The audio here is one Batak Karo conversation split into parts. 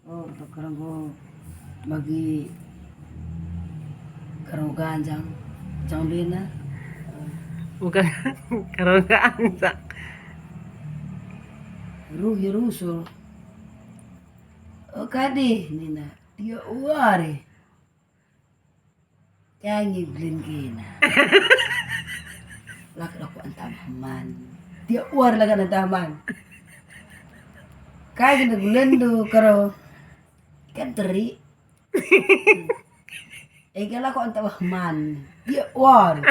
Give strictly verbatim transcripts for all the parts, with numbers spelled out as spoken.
Oh, karo enggo bagi karo ganjang, jang bena. Bukan karo ganjang. Ruh ya rusul. Oh, kade nina, dia uare. Jangi gulen kena. Lak lako antah man. Dia uar lak antah man. Kai kena gulen tu karo ikan teri. Ega lako antah man. Dia uar.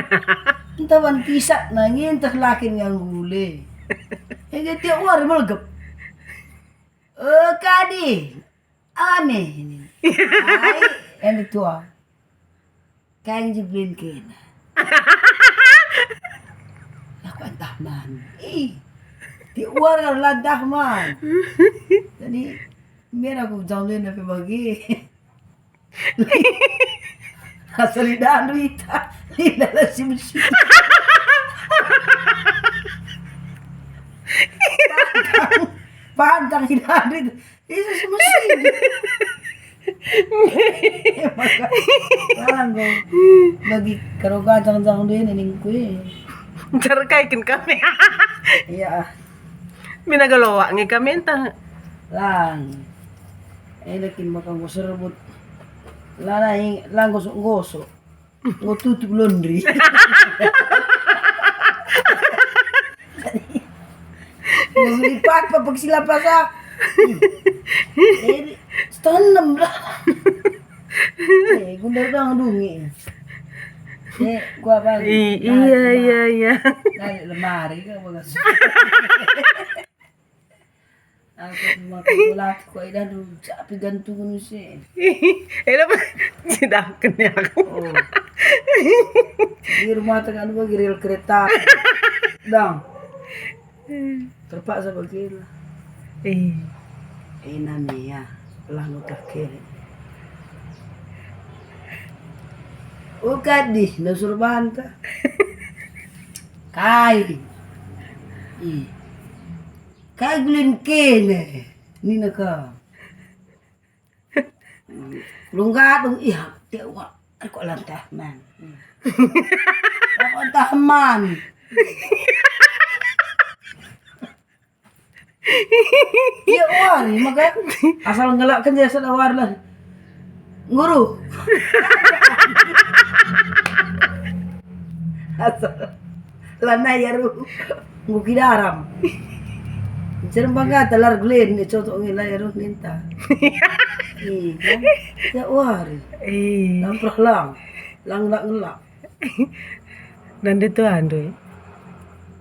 Entah wan kisak nangin teh lakin nganggule. Ega dia uar melgep. Eh, kadi. Ame ini. Ai, ende tua. Kain jebelin kena. Aku antah man. Ih. Di uar kan lantah man. Jadi, mera aku jauh ni nape bagi. Asal idandu ita. Ita lah si mesi. Pantang, pantang idandu ita. Ita si mesi. Maka, langgo. Bagi karo gajang-jang dene ningku e. Ncar kaiken kami. Iya. Mina galoak nge kami entah. Lang. Enda kin maka enggo serbut. Lanai lang gosok-gosok. Enggo tutup laundry. Enggo lipat apa pakai silap basah. Eh, setengah enam lah. Eh, gundar dong dungi. Eh, gua apa? I-, iya, iya, iya. Dari lemari ke bagas. Aku maka bola aku kok idah dulu, tapi gantung si. Eh, apa? Tidak kena aku. Oh. Di rumah tengah dua geril kereta. Dong. Terpaksa begini. Eh. Eh, namanya. Lah ngutak kiri. Uka dih, na suruh banta. Kai. Ih. Kai gulen kene, nina ka. Lunggadung, iya, tewa, kok lantah man. Kok lantah man. Iya, wari, maka asal ngelak kan jasa awar lah. Nguru. Asal. Lanai ya ruh. Nguki daram. Cerem bangga telar gulen ni contoh ngi lanai ruh ninta. Iya, kan? Ya wari. Iya. Lamprah lang. Lang ngelak-ngelak. Nande tuandu.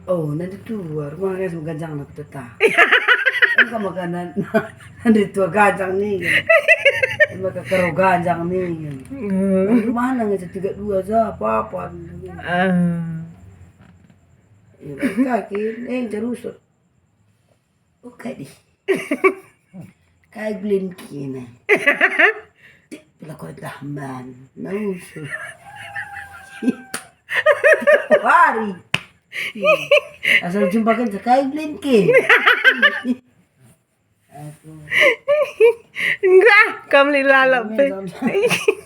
Oh, nande tua, rumah kan sama ganjang nak teta. Engka makanan nande tua ganjang ni. Maka karo ganjang ni. Hmm. Rumah nang aja tiga dua aja apa-apa. Ah. Ya, kaki, eh, terus. Uka dih. Kai gulen kena. Pila kau dah man. Nausu. Wari. Asal jumpa kan kai gulen kena. Aku. Enggak, kam li lalap pe. Enggak, enggak.